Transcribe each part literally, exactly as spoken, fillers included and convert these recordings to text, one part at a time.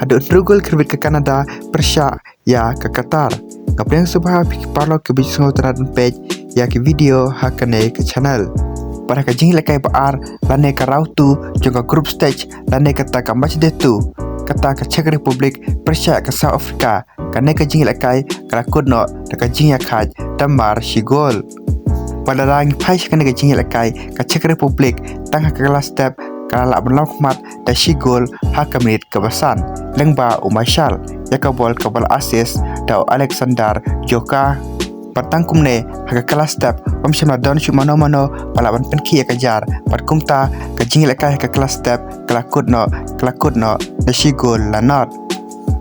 Da hynriew gol khyndiat ka Canada pyrshah ïa ka Qatar. Nga pdiang sngewbha ïa phi ki paralok kiba ju sngewtynnad ban peit ïa ki video ha kane ka channel. Bad ha ka jingïalehkai ba ar lane ka round two jong ka group stage lane kata ka match day two, kata ka Czech Republic pyrshah ïa ka South Africa. Kane ka jingïalehkai ka la kut noh da ka jingïakhaid da mar shi gol. Bad lada ngi phai sha kane ka jingïalehkai, ka Czech Republic tang ha ka kylla step ka la lah ban lam khmat da shi gol ha ka minit kaba san, lyngba u Martial, ïa ka bol kaba la assist da u Alexander Joker. Bad tang kumne, ha ka kylla step, ym shym la don shuh mano mano ba lah ban pynkhih ïa ka jar, bad kumta ka jingïalehkai ha ka kylla step ka la kut noh, ka la kut noh da shi gol la not.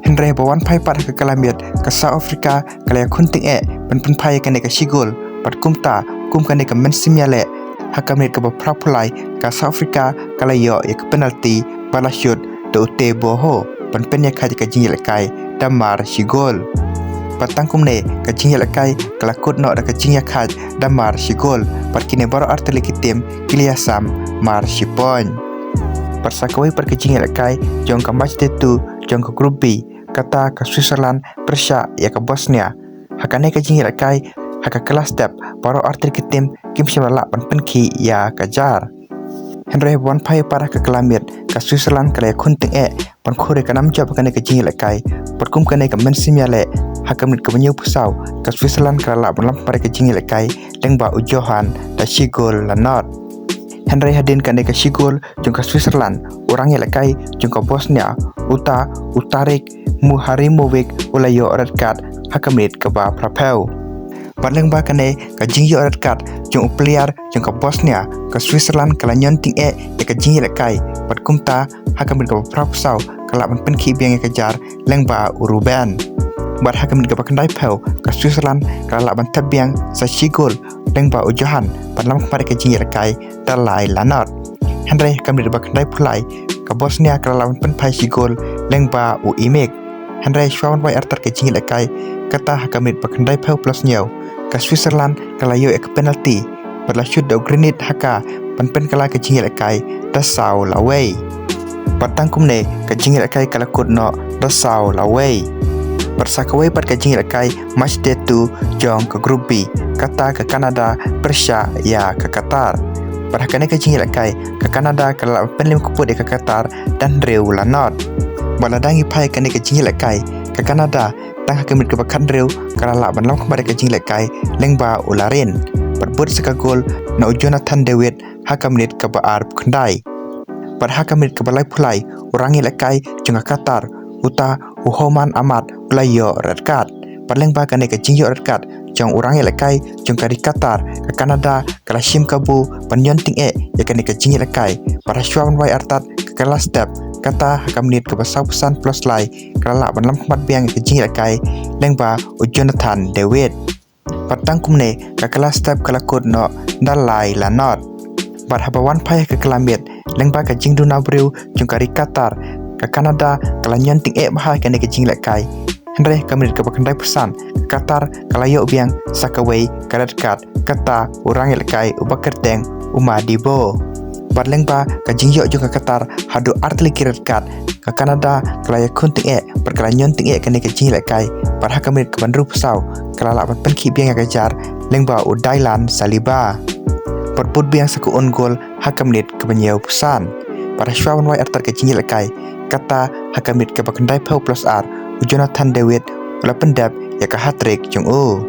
Hynrei haba wan phai pat ha ka kylla miet, ka South Africa ka la ïakhun tyngeh ban pynphai ïa kane ka shi gol, bad kumta, kum kane ka mynsiem ïaleh, ha ka minit kaba phra phew lai, ka South Africa ka la ïoh ïa ka penalty ba la shoot da u Teboho ban pynïakhaid ïa ka jingïalehkai da mar shi gol. Bad tang kumne, ka jingïalehkai ka la kut noh da ka jingïakhaid da mar shi gol, bad kine baroh artylli ki team ki la ïasam mar shi point. Bad sa kawei pat ka jingïalehkai jong ka match day two jong ka group B, kata ka Switzerland pyrshah ïa ka Bosnia. Ha kane ka jingïalehkai, ha ka kylla step, baroh artylli ki team kim shym la lah ban pynkhih ïa ka jar. Hynrei haba wan phai pat ha ka kylla miet, ka Switzerland ka la ïakhun tyngeh ban khur ïa ka nam jop ha kane ka jingïalehkai, bad kum kane ka mynsiem ïaleh, ha ka minit kaba hynñiew phew saw, ka Switzerland ka la lah ban lam khmat ïa ka jingïalehkai lyngba u Johan da shi gol la not. Hynrei hadien kane ka shi gol jong ka Switzerland, u rangïalehkai jong ka Bosnia, uta u Tarik Muharimovic, u la ïoh red card ha ka minit kaba phra phew. Bad lyngba kane ka jingïoh red card jong u player jong ka Bosnia, ka Switzerland ka la ñion tyngeh ïa ka jingïalehkai, bad kumta ha ka minit kaba phra phew saw ka lah ban pynkhih biang ïa ka jar lyngba u Ruben. Bad ha ka minit kaba khyndai phew, ka Switzerland ka la lah ban thep biang sa shi gol lyngba u Johan ban lam khmat ïa ka jingïalehkai da lai la not. Hynrei ha ka minit ba khyndai phew lai, ka Bosnia ka la lah ban pynphai shi gol lyngba u Imic. Hynrei shuwa ban wai artat ka jingïalehkai, kata ha ka minit ba khyndai phew plus hynñiew, ka Switzerland ka la ïoh ïa ka penalty, bad la shoot da u Granit Xhaka ban pynkylla ka jingïalehkai da saw la wei. Bad tang kumne ka jingïalehkai ka la kut noh da saw la wei. Bad sa kawei pat ka jingïalehkai match day two jong ka group B, kata ka Canada pyrshah ïa ka Qatar. Bad ha kane ka jingïalehkai, ka Canada ka la lah ban pynlem kyput ïa ka Qatar da hynriew la not. Bad lada ngi phai kane ka jingïalehkai, ka Canada tang ha ka minit kaba khathynriew ka la lah ban lam khmat ïa ka jingïalehkai lyngba u Larin, bad bud sa ka gol na u Jonathan David ha ka minit kaba arphew khyndai. Bad ha ka minit kaba laiphew lai, u rangïalehkai jong ka Qatar, uta u Homan Ahmad, u la ïoh red card. Bad lyngba kane ka jingïoh red card jong u rangïalehkai jong ka ri Qatar, ka Canada ka la shim kabu ban ñion tyngeh ïa kane ka jingïalehkai. Bad ha shuwa ban wai artat ka kylla step, kata ha ka minit kaba saw phew san plus lai, ka la lah ban lam khmat biang ïa ka jingïalehkai lyngba u Jonathan David. Bad tang kumne ka kylla step ka la kut noh da lai la not. Bad haba wan phai ha ka kylla miet, lyngba ka jingduna briew jong ka ri Qatar, ka Canada ka la ñion tyngeh bha ïa kane ka jingïalehkai. Hynrei ha ka minit kaba khyndai phew san, ka Qatar ka la ïoh biang sa kawei ka red card, kata u rangïalehkai uba kyrteng u Modibo. Bad lyngba ka jingïoh jong ka Qatar haduh artylli ki red card, ka Canada ka la ïakhun tyngeh bad ka la ñion tyngeh ïa kane ka jingïalehkai, bad ha ka minit kaba hynriew phew saw ka la lah ban pynkhih biang ïa ka jar lyngba u Dylan Saliba. Bad bud biang sa ka own goal ha ka minit kaba hynñiew phew san. Bad ha shuwa ban wai artat ka jingïalehkai, kata ha ka minit kaba khyndai phew plus ar, u Jonathan David u la pyndep ïa ka hat-trick jong u.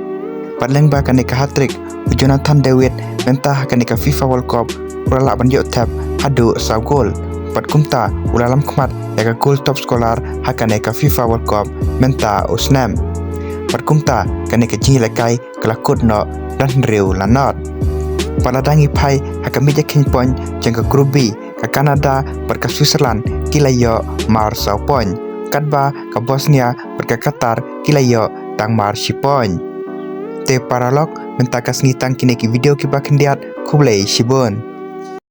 Bad lyngba kane ka hat-trick, u Jonathan David mynta ha kane ka FIFA World Cup u la lah ban ïoh thep haduh saw goal. Bad kumta u la lam khmat ïa ka goal top scorer ha kane ka FIFA World Cup mynta u snem. Bad kumta kane ka jingïalehkai ka la kut noh da hynriew la not. Bad lada ngi phai ha ka miej ïakheiñ point jong ka group B, ka Canada bad ka Switzerland ki la ïoh mar saw point, katba ka Bosnia bad ka Qatar ki la ïoh tang mar shi point. Te paralok, mynta ka sngi tang kine ki video kiba khyndiat, khublei shibun.